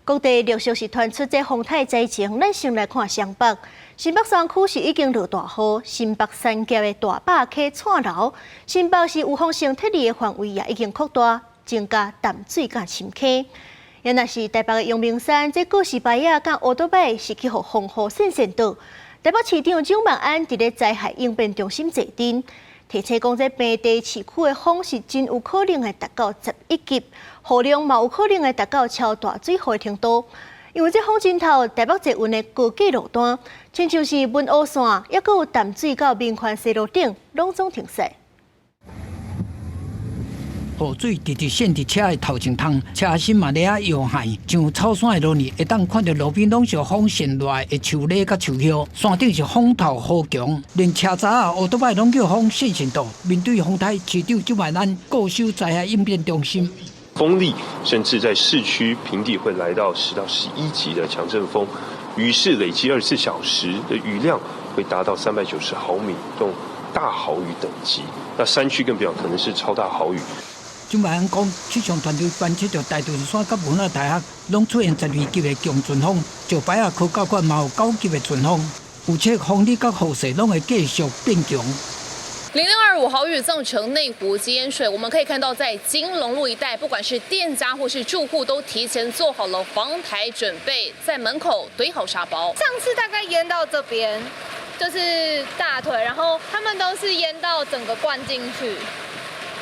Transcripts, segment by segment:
各地陸續是傳出這風颱災情，咱先來看雙北。新北山區是已經落大雨，新北三峽的大壩溪串流，新北市有風性撤離的範圍也已經擴大，增加淡水佮深坑。也若是台北的陽明山，這告示牌仔佮烏多擺是去予風雨搧搧倒。台北市長蔣萬安佇咧災害應變中心坐鎮，提醒講這平地市區的風是真有可能會達到11級，雨量嘛有可能會達到超大水雨的程度。因為這風陣頭，台北捷運的高架路段，親像是文湖線，抑閣有淡水到民權西路頂，攏總停駛。雨水直直滲佇車的頭前窗，車身嘛咧仔搖撼，上草山的路呢，會當看著路邊攏是風扇落來的樹葉佮樹葉，山頂是風頭雨強，連車閘仔、烏多擺攏叫風扇扇倒。面對風颱，市長蔣萬安固守災害應變中心。風力甚至在市區平地會來到10到11級的強陣風，雨勢累計24小時的雨量會達到390毫米，這種大豪雨等級。那山區更別講，可能是超大豪雨。蔣萬安講，氣象團隊觀測著大肚山佮文化大學，攏出現12級的強陣風，石牌仔科教館嘛有9級的陣風，預測風力佮雨勢攏會繼續變強。 0025豪雨造成內湖淹水，我們可以看到，在金龍路一帶，不管是店家或是住戶，都提前做好了防台準備，在門口堆好沙包。上次大概淹到這邊，就是大腿，然後他們都是淹到整個灌進去。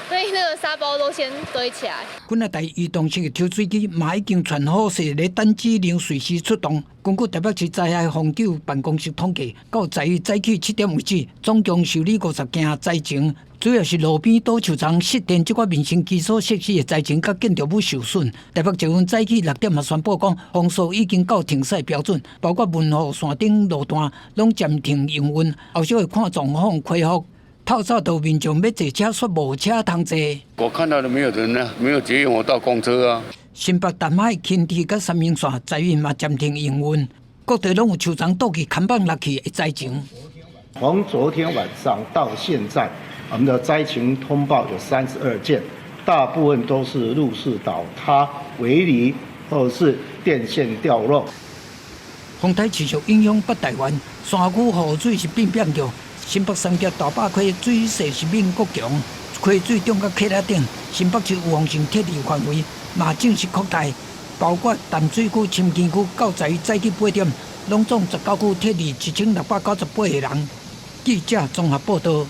所以那個沙包都先堆起來。幾若台移動式的抽水機嘛已經傳好勢咧等指令，隨時出動。根據台北市災害防救辦公室統計，到12日早起7點為止，總共受理50件災情，主要是路邊倒樹叢、失電這款民生基礎設施的災情，佮建築物受損。台北捷運早起6點嘛宣布講，風速已經到停駛標準，包括文湖線頂路段攏暫停營運，後續會看狀況恢復。透早都民眾欲坐車，煞無車通坐。我看到都沒有人啊，沒有捷運，我搭公車啊。新北淡海輕鐵佮三民線捷運嘛暫停營運，各地攏有樹叢倒去砍板落去的災情。從昨天晚上到現在，我們的災情通報有32件，大部分都是路勢倒塌、圍籬或者是電線掉落。風颱持續影響北台灣，山區雨水是變變強。新北三峽大壩溪水勢是猛閣強，溪水漲到溪仔頂。新北市有風性撤離範圍嘛正式擴大，包括淡水區、深坑區到10日早起8點，攏總19區撤離1698個人。記者綜合報道。